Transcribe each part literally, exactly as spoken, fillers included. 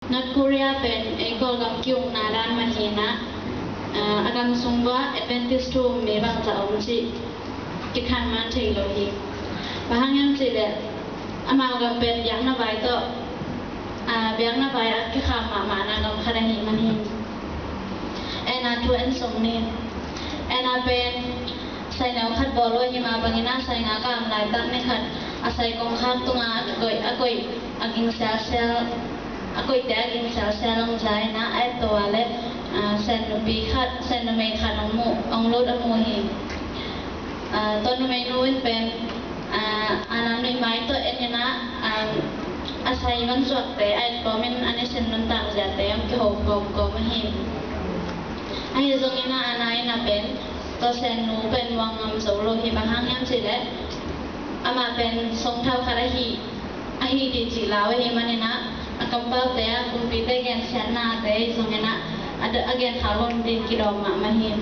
North Korea pen ei Kawlgam ki-ukna dan mah hi-in ah, a gam sung uah Adventist thu um mi bangzah om cih kikhan man thei lo hi. Bang hang hiam cih leh amau gam pen biakna vai tawh, biakna vai a kikham mahmahna gam khat ahih man hi. En a, thu en suk ni. En a pen sai neu khat bawl uh ahih mah bangin ah, sai ngak a om laitak ni khat a sai kongkhak tungah a koih, a koih a ging sialsial, a koihte a ging sialsial hong za in ah, a et to a leh, ah, sen nupi khat, sen numei khat hong mu, hong lut a mu hi. Ah, tua numeinu in pen, ah, a na nuihmai tawh en in ah, ah, a sai man zuakte, a et kawmin a nisim nuntak ziate hong kiho kawmkawm ahi. Ahi zongin ah, a na in ah pen tua sennu pen muang ngam zo lo hi. Bang hang hiam cih leh amah pen songthau khat ahi, ahi ding cih lau ahih manin ah, a kampaute ah kumpite gensiatnate zongin ah, a, a genkhak lom ding kidawm mahmah hi.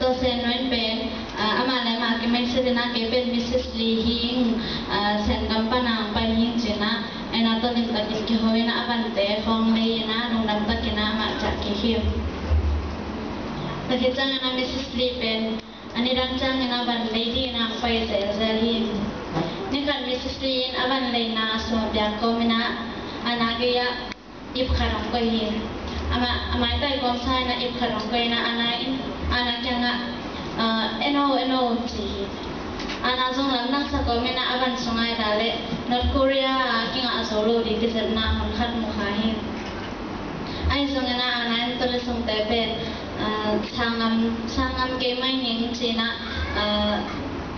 Tua sennu in pen, ah, amah le amah kimekset in ah, kei pen Missus Lee hi ing, ah, Sengam pan a hong pai hi ing ci-in ah, en a, tawldam takin kiho in ah, a vante khawng lei in ah, lungdam takin ah amah ciah kik hi. Tua khit ciangin ah Missus Lee pen a nidang ciangin ah van lei dingin ah hong pai zelzel hi. Ni khat Missus Lee in a van leina sung ah piak kawmin ah, a na gei ah ip khat hong koih hi. Amah, a maitai kawmsa in ah ip khat hong koih in ah, a na in, a na kiangah, ah, "En o, en o," ci hi. A na zong lamdang sa kawmin ah a van sungah a et a leh North Korea a kingah zo lo ding kizepna hun khat mu kha hi. Ahi zongin ah, a na in tua le sungte pen, ah, sang ngam, sang ngam kei mai ning ci-in ah, ah,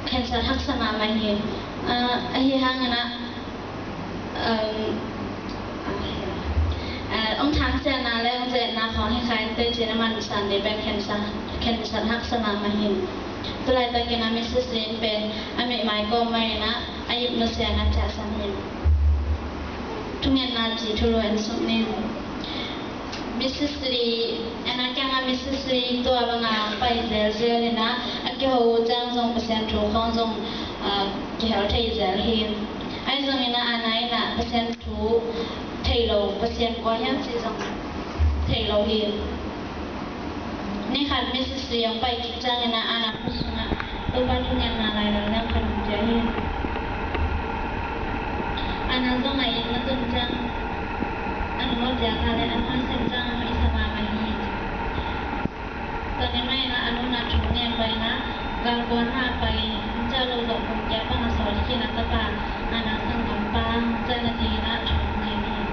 khensat haksa mahmah hi. Ah, ahi hangin ah, um, ah, hong thangsiahna le hong zeetna khawng hi kha inteh ci-in ah, a man san ding pen khensat, khensat haksa mahmah hi. Tua laitakin ah Missus Lee in pen a mihmai kawm mai in ah, a ip nusia in ah ciahsan hi. Thungetna ci thulu en suk ni. Missus Lee, en a, kiangah Missus Lee tua bangah hong pai zelzel in ah, a kiho uh ciang zong Pasian thu khawng zong, ah, kihel thei zel hi. Ahi zongin ah, a na in ah Pasian thu thei lo, Pasian kua hiam cih zong thei lo hi. Ni khat Missus Lee hong pai kik ciangin ah, a na khut sungah Topa thungetna lailai neu khat hong pia hi. A na zong a inn a tun ciang, a nu a piak a leh a nu a sem ciang a nuihsa mahmah hi. Tua ni mah in ah a nu in ah thu ngen pah in ah, galkuan ah pai, hong ciah lo zawh kum giat bang a sawt khin a tapa, a na sanggampa hong ciah nadingin ah thu ngen hi.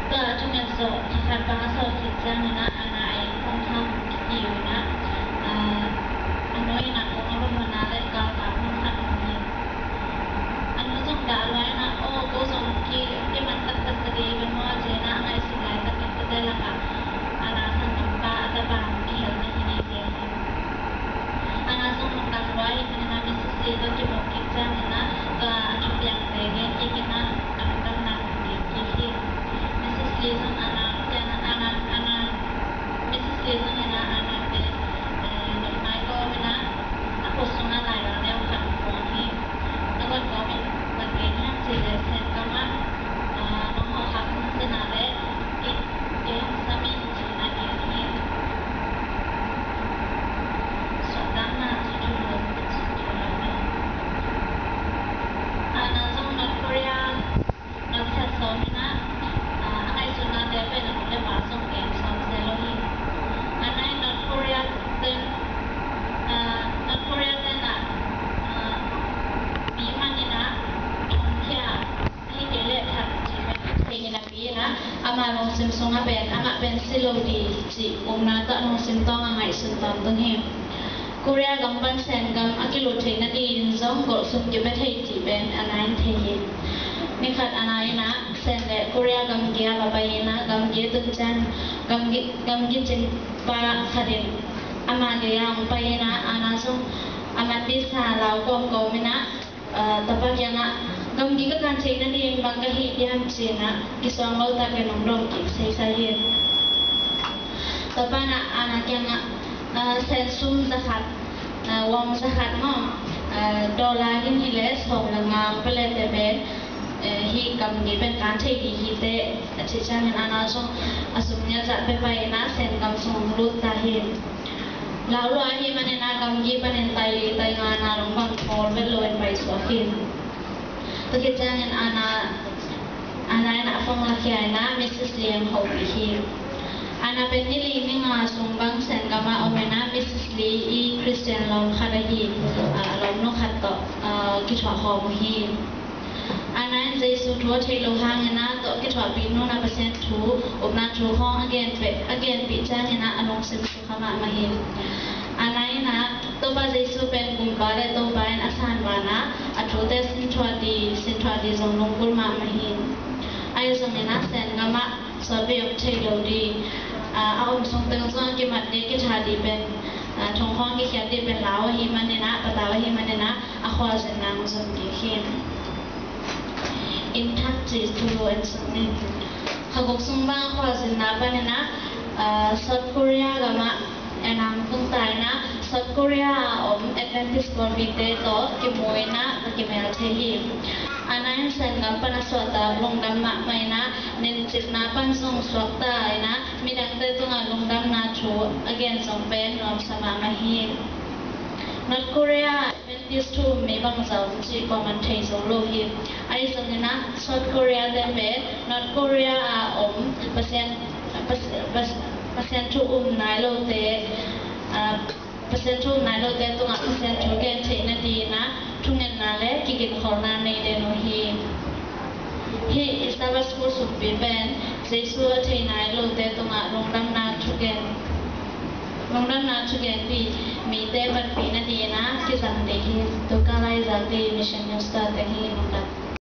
Tua a thunget zawh thakhat bang a sawt khit ciangin ah, a na a inn kongkhak kikiu in ah, ah, a nu in ah kong a va hon a leh galkap hun khat mu hi. A nu zong dah lua in ah, "Aw, ko zong ki, kiman taktak ka ding hi ve maw," ci-in ah a ngaihsut laitakin tuate lakah a na sanggampa a tapa hong kihel na hi ni ci hi. A na zong lungdam lua hi. Tua in ah Missus Lee tawh kimuh kik ciangin ah, tua a thupiangte gen kik in ah, a lungdamna hong gen kik hi. Missus Lee zong a na, a na, a na, Missus Lee zong in ah a na pen, eh, nuihmai kawm in ah, a khut sungah lailai neu khat hong puang hi. Na guan kawmin bang gen hiam cih leh, Sengam ah, ah, nong hawhkhak hunte na leh, kei, kei hong sam in ci-in ah gen hi. Suahtakna ci thulu, ci thulu. A na zong North Korea nuntak sawm in ah, ah, a ngaihsutnate pen a nu le pa zong gen sawm se lo hi. A na in North Korea ten, ah, North Korea ten ah, ah, mi man in ah thongkhia, ahih kei leh that cih pen thei hi napi in ah, ama lungsim sungah pen amah pen si lo ding cih upna tawh lungsim tawng a ngaihsun tawntung hi. Korea gam pan Sengam a kilut theih nadingin zong golhsum kipia thei cih pen a na in thei hi. Ni khat a na in ah Sen le Korea gamgi ah va pai in ah, gamgi a tun ciang gamgi, gamgi cingpa khat in amah gei ah hong pai in ah, a na zong a man ding sa lau kawmkawm in ah, ah, tapa kiangah, "Gamgi ka kan theih nading bang ka hih hiam?" ci-in ah kisuang lo takin hong dong kik seisai hi. Tapa in ah a na kiangah, ah, Sen sum zakhat, ah, won zakhat maw, ah, dollar in hi leh sawm le nga hong pia le teh pen, Eh, hih gamgi pen kan thei ding hi teh a cih ciangin Anna zong a sum ngiat zah pia pah in ah Sen gam sung lut ta hi. Lau lua ahih manin ah gamgi panin tai li tai nga in ah lung bang thawl vet lo in paisuak hi. Tua khit ciangin Anna, Anna in ah a phone lakhia in ah Mrs Lee hong hopih hi. Anna pen ni li ni nga sung bang Sen gam ah om in ah Mrs Lee i Christian lawm khat ahi, ah, lawmnu khat tawh, ah, kithuah khawm uh hi. Anna in Jesu thu a theih loh hangin ah tua kithuahpih nu in ah Pasian thu, upna thu khawng a genpih, a genpih ciangin ah a lungsim sukha mahmah hi. Anna in ah Topa Jesu pen Gumpa le Topa in a san banah a thute sinthuah ding, sinthuah ding zong lunggulh mahmah hi. Ahi zongin ah Sen gam ah sawtvei om thei lo ding, ah, a om sung teng zong a kimat ding, kitha ding pen, ah, thong khawng kikhiat ding pen lau ahih manin ah, patau ahih manin ah a khualzinna hong zom kik hi. In thak cih thu en suk ni. Kha guk sung bang a khualzinna panin ah, ah, South Korea gam ah Anna hong tung ta in ah South Korea a om Adventist pawlpite tawh kimu in ah a kimel thei hi. Anna in Sen gam pan a suahtak lungdam mahmah in ah nencipna pan zong suakta in ah midangte tungah lungdamna thu a gen zong pen nuamsa mahmah hi. North Korea Adventist thu um mi bangzah om cih kuaman thei zo lo hi. Ahi zongin ah South Korea te pen North Korea a om Pasian, Pas-, Pas-, Pasian thu um nai lote, ah, Pasian thu um nai lote tungah Pasian thu gen theih nadingin ah thungetna le kiginkholhna nei den uh hi. Hih i Sabbath school sumpi pen Jesu a thei nai lote tungah lungdamna thugen, lungdamna thugenpih mite panpih nadingin ah kizang ding hi. Tuka lai zak ding Mission News tua teng hi. Lungdam.